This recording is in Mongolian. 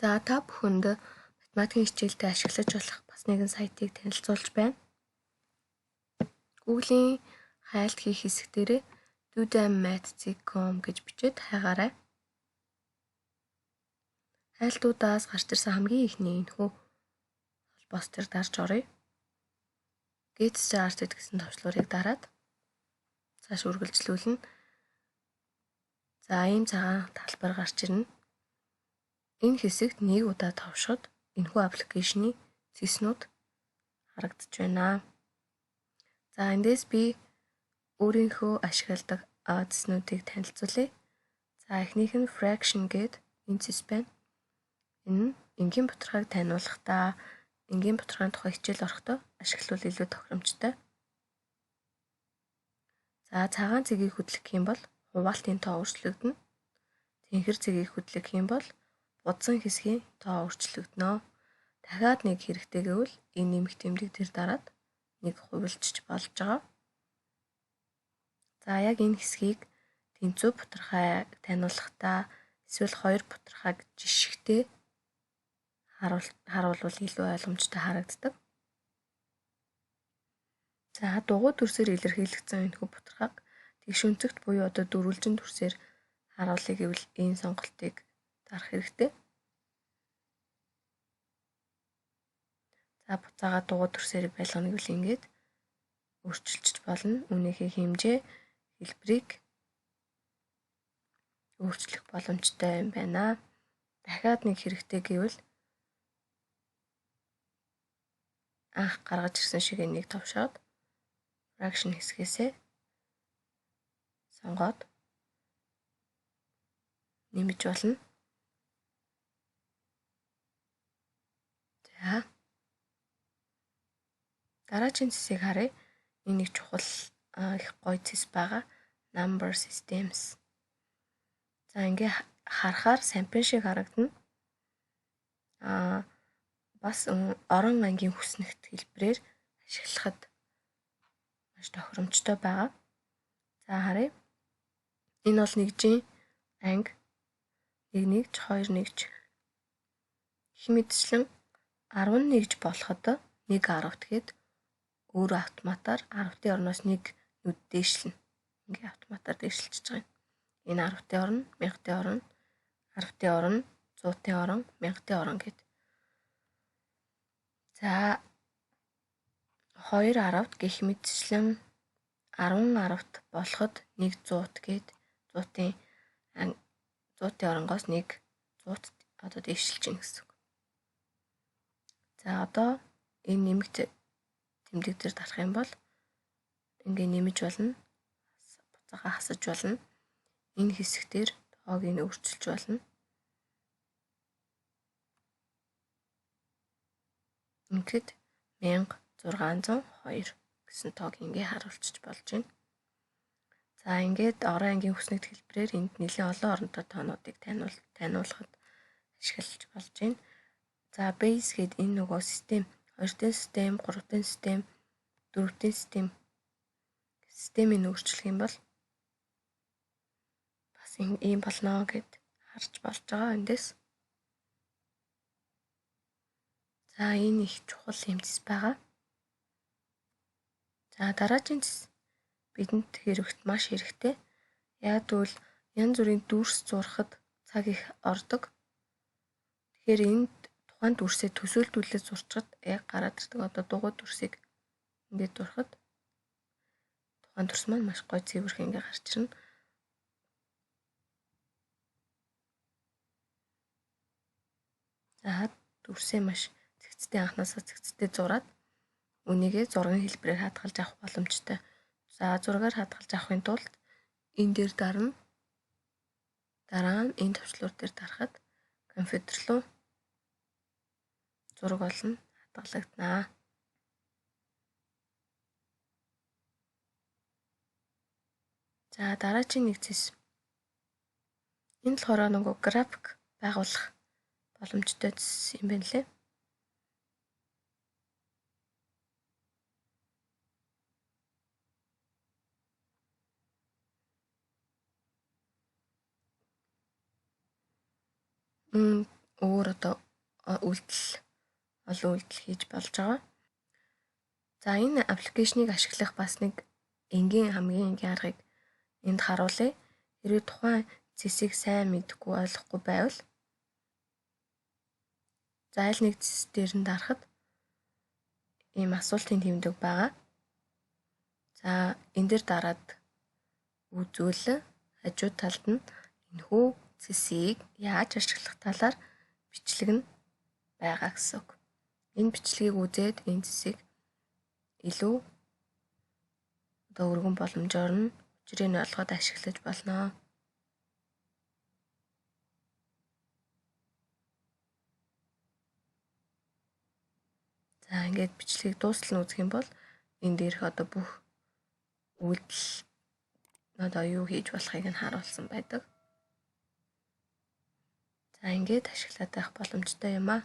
За та бүхэнд математикийн хичээлдээ ашиглаж болох бас нэгэн сайтыг танилцуулж байна. Google-ийн хайлт хийх хэсэг дээрээ dudamath.com гэж бичээд хайгаарай. Хайлтуудаас гарч ирсэн хамгийн эхний энэхүү холбоос дээр дарж оръё. Get started гэсэн товчлуурыг дараад цааш үргэлжлүүлнэ. За ийм цагаан талбар гарч ирнэ. Энэ хэсэгт нэг удаа товшоход энэхүү аппликейшний цэснүүд харагдаж байна. За эндээс би өөрийнхөө ашигладаг цэснүүдийг танилцуулъя. За эхнийх нь fraction гээд энэ цэс байна. Энэ нь энгийн бутархайг таниулахдаа, энгийн бутархайн тухай хичээл орохдоо ашиглавал илүү тохиромжтой. За цагаан цэгийг хөдлөх юм бол хуваалтын тоо өөрчлөгдөнө. Тэнхэр цэгийг хөдлөх юм бол будсан хэсгийн тоо өөрчлөгдөнө. Дахиад нэг хэрэгтэй гэвэл энэ нэмэх тэмдэг дээр дараад нэг хувилчиж болж байгаа. За яг энэ хэсгийг тэнцүү бутархай таниулахдаа эсвэл хоёр бутархайг жишгтэй харуулвал илүү ойлгомжтой харагддаг. За дугуй дүрсээр илэрхийлэгдсэн энэхүү бутархайг тэгш өнцөгт буюу одоо дөрвөлжин дүрсээр харуулъя гэвэл энэ сонголтыг дарах хэрэгтэй. За буцаагаад дугуй дүрсээр байлгана гэвэл ингээд өөрчилчих болно. Үүнийхээ хэмжээ, хэлбэрийг өөрчлөх боломжтой юм байна. Дахиад нэг хэрэгтэй гэвэл анх гаргаж ирсэн шиг энийг товшоод fraction хэсгээсээ сонгоод нэмж болно. За дараагийн цэсийг харъя. Энэ нэг чухал их гоё цэс байгаа. Number systems. За ингээ харахаар сампин шиг харагдана. Бас орон ангийн хүснэгт хэлбэрээр ашиглахад маш тохиромжтой байгаа. За харъя. Энэ бол нэгжийн анги 1 1 2 1 гэх мэтчлэн 11 болоход 1 10 гэхэд өөрөө автоматар 10-ын орноос 1 нүд дээшлэнэ. Ингээ автоматар дээшилчихэж байгаа юм. Энэ 10-ын орн, 1000-ын орн, 10-ын орн, 100-ын орн, 1000-ын орн гэд. За 2 10-т гэх мэтчлэн 10 10-т болоход 1 100-т гээд 100-ын оронгоос 1 100-т одоо дээшилж гин гэсэн үг. За одоо энэ нэмэх тэмдэг дээр дарах юм бол ингээ нэмж болно. Буцаага хасаж болно. Энэ хэсэг дээр тоог нь өөрчилж болно. Ингээд 1602 гэсэн тоог ингээ харуулчих болж байна. За ингээд орон ангийн хүснэгт хэлбэрээр энд нэлээд олон оронтой тоонуудыг таниулахад ашиглаж болж байна. За base гээд энэ нөгөө систем 2-ын систем, 3-ын систем, 4-ын систем системийг өөрчлөх юм бол бас ийм болно гэд харж болж байгаа эндээс. За энэ их чухал юм цэс байгаа. За дараагийн цэс бидэнд хэрэгт маш хэрэгтэй. Яг тэгвэл янз бүрийн дүрс зурхад цаг их ордог. Тэгэхээр энд тухайн дүрсээ төсөөлдүүлээд зурчхад яг гараад ирдэг. Одоо дугуй дүрсийг ингээд зурхад тухайн дүрс маань маш гоё цэвэрхэн ингээд гарч ирнэ. За дүрсээ маш цэгцтэй анхнаасаа цэгцтэй зураад үүнийгээ зургийн хэлбэрээр хадгалж авах боломжтой. За зургаар хадгалж авахын тулд энэ дээр дарна. Дараа нь энэ товчлуур дээр дарахад компьютер руу зураг болно хадгалагдана. За дараагийн нэг цэс. Энэ болохоор нөгөө график байгуулах боломжтой цэс юм байна лээ. Өөр одоо үйлдэл, олон үйлдэл хийж болж байгаа. За, энэ application ийг ашиглах бас нэг энгийн, хамгийн энгийн аргыг энд харуулъя. Хэрвээ тухайн цэсийг сайн мэдэхгүй, ойлгохгүй байвал за аль нэг цэс дээр нь дарахад ийм асуултын тэмдэг байгаа. За, энэ дээр дараад үзвэл хажуу талд нь энэхүү цэсийг яаж ашиглах талаар бичлэг нь байгаа гэсэн үг. Энэ бичлэгийг үзээд энэ цэсийг илүү одоо өргөн боломжоор нь учрыг нь ойлгоод ашиглаж болно. За, ингээд бичлэгийг дуустал нь үзэх юм бол энэ дээрх одоо бүх үйлдэл одоо юу хийж болохыг нь харуулсан байдаг. За, ингээд ашиглаад байх боломжтой юм аа.